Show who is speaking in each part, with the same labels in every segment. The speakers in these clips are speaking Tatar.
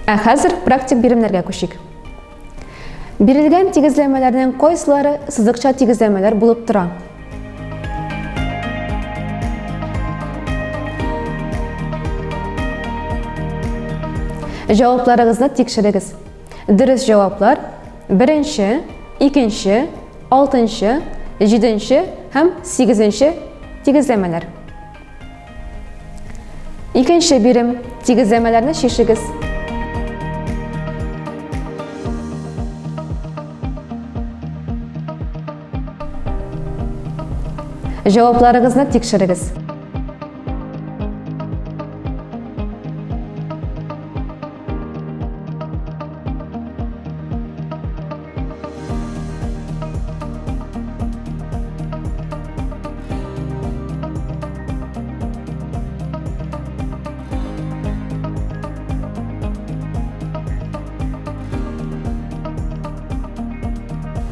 Speaker 1: Ә хәзер практик биремнәргә күчик. Бирелгән тигезләмәләрнең кайсылары сызыкча тигезләмәләр булып тора? Җавапларыгызны тикшерегез. Дөрес җаваплар беренче, икенче, алтынчы, җиденче һәм сигезенче тигезләмәләр. Икенче бирем. Тигезләмәләрне чишегез. Җавапларыгызны тикшерегез.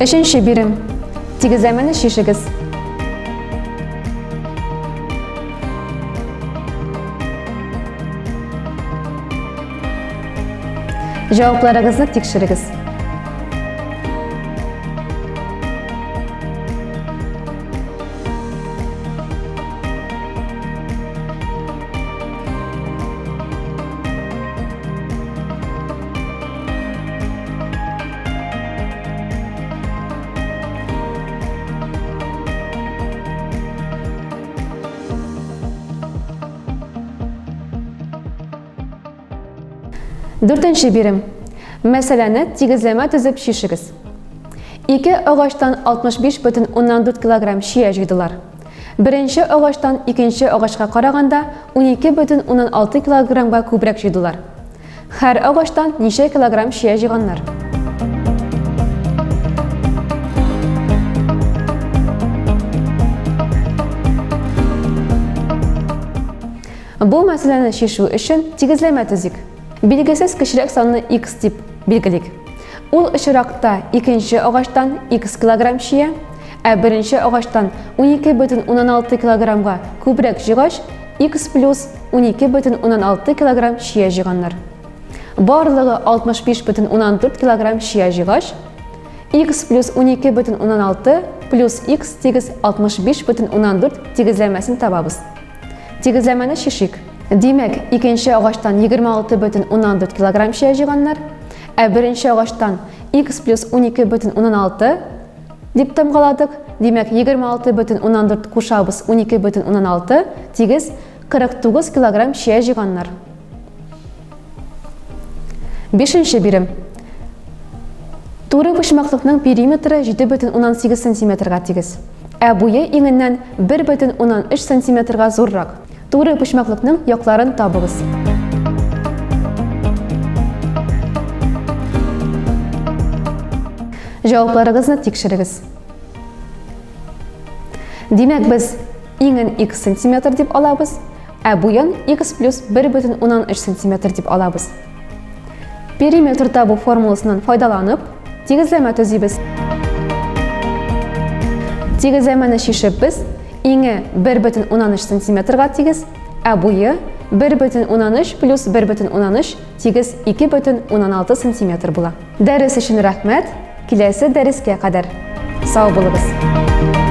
Speaker 1: Өченче бирем. Тигезләмәне чишегез. Җавапларыгызны тикшерегез. Дүртенче бирем. Мәсьәләне тигезләмә төзеп чишегез. Ике агачтан 65,4 килограмм чия җыйдылар. Беренче агачтан икенче агачка караганда 12,6 килограммга күбрәк җыйдылар. Һәр агачтан ничә килограмм чия җыйганнар? Бу мәсьәләне чишү өчен тигезләмә төзик. Билгесез кечерәк санны x дип билгелик. Ул очракта икенче агачтан x килограмм чия, ә беренче агачтан 12,6 килограммга күбрәк җыйгач, x плюс 12,6 килограмм чия җыйганнар. Барлыгы 65,4 килограмм чия җыйгач, x плюс 12,6 плюс x тигез 65,4 тигезләмәсен табабыз. Тигезләмәне чишик. Димәк, икенче агачтан 26,4 килограмм чия җыйганнар, ә беренче агачтан x плюс 12,6 дип тамгаладык. Димәк, 26,4 кушабыз 12,6 тигез 49 килограмм чия җыйганнар. Бишенче бирем. Туры почмаклыкның периметры 7,8 сантиметрга тигез, ә буе иңеннән 1,3 сантиметрга зуррак. Туры почмаклыкның якларын табыгыз. Җавапларыгызны тикшерегез. Димәк, без иңен x сантиметр дип алабыз, ә буен x плюс 1,3 сантиметр дип алабыз. Периметр табу формуласыннан файдаланып, тигезләмә төзибез. Тигезләмәне чишеп без иңе 1,3 сантиметрга тигез, ә буе 1,3 плюс 1,3 тигез 2,6 сантиметр була. Дәрес өчен рәхмәт, киләсе дәрескә кадәр. Сау булыгыз!